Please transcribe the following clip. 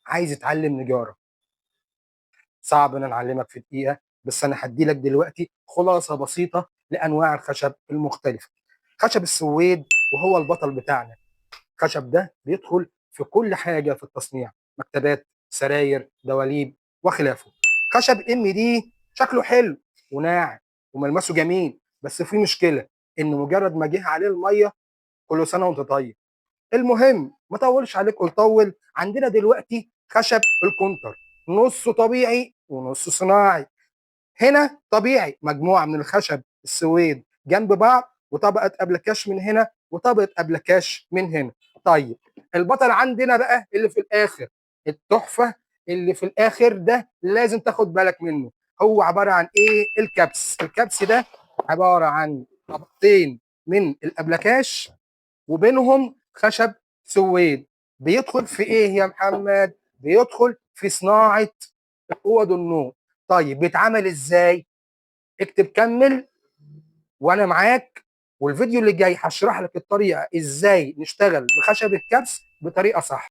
عايز يتعلم نجارة. صعب إن أنا أعلمك في دقيقة، بس أنا هدي لك دلوقتي خلاصة بسيطة لأنواع الخشب المختلفة. خشب السويد وهو البطل بتاعنا. الخشب ده بيدخل في كل حاجة في التصنيع، مكتبات، سراير، دواليب وخلافه. خشب MD شكله حلو وناعم وملمسه جميل، بس في مشكلة إن مجرد ما جه عليه المية كل سنة وأنت طيب. المهم ما طولش عليك وطول. عندنا دلوقتي خشب الكونتر، نصه طبيعي ونصه صناعي. هنا طبيعي مجموعة من الخشب السويد جنب بعض، وطبقة أبلكاش من هنا وطبقة أبلكاش من هنا. طيب البطل عندنا بقى اللي في الآخر، التحفة اللي في الآخر ده لازم تاخد بالك منه. هو عبارة عن إيه؟ الكبس. الكبس ده عبارة عن طبقتين من الأبلكاش وبينهم خشب سويد. بيدخل في إيه يا محمد؟ بيدخل في صناعة أوض النوم. طيب بيتعمل إزاي؟ اكتب كمل وأنا معاك، والفيديو اللي جاي هشرح لك الطريقة إزاي نشتغل بخشب الكبس بطريقة صح.